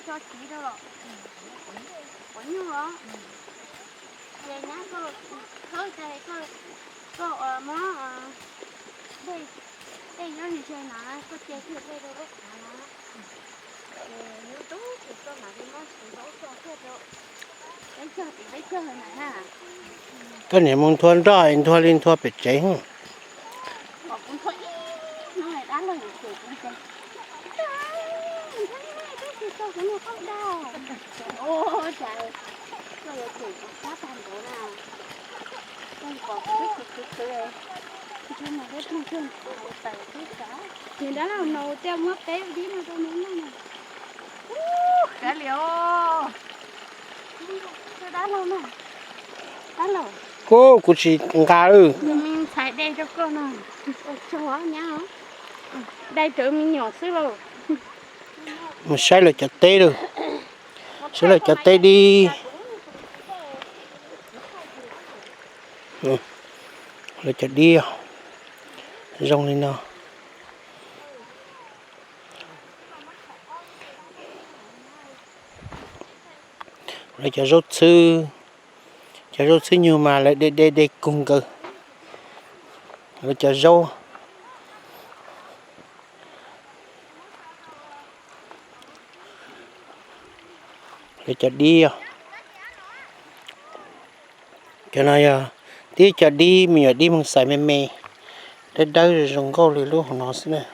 Tso siv rau los, quav nyuj os. Ces nyab koj khawb tas koj, koj muab tej yob ze no koj cia kiag tej rau lub qhov no. Ces hnub tub ces koj mam li muab tus zaub tso kiag rau peb caug tim peb caug na. Koj niam mus nthua nroj es nthua li nthua pem tsev. Kom kuv nthua ib hnub dab laug yuav cem kuv ces, nthua ib hnub twb tsis tau kuv niag qaub dag. Ua cas koj yuav cem kuv sab tag npaum na. Koj pom kuv twb khwv khwv khwv, ntshe mas peb pheej tuag ntawm tais xwb sav. Ces dab laug no ua cas muab peb dib no rau nws noj na. Kav liam os. Dab laug na, dab laug. Kuv tsis nqa. Me ntxhais dai rau koj no. Tsuag nyab, dai rawv me nyuam xwb lauj. Mus saib lawv cov teb lauj. Saib lawv cov teb dib. Lawv cov dib zoo li no. Lawv cov zaub txhwb, cov zaub txhwb nyuj mas lawv de de de kug nkaus. Lawv cov zaub, lawv cov dib, cov no yog tib cov dib me nyuam dib moog xais me me, dawb dawb zoo nkauj li lub hauv no xwb na.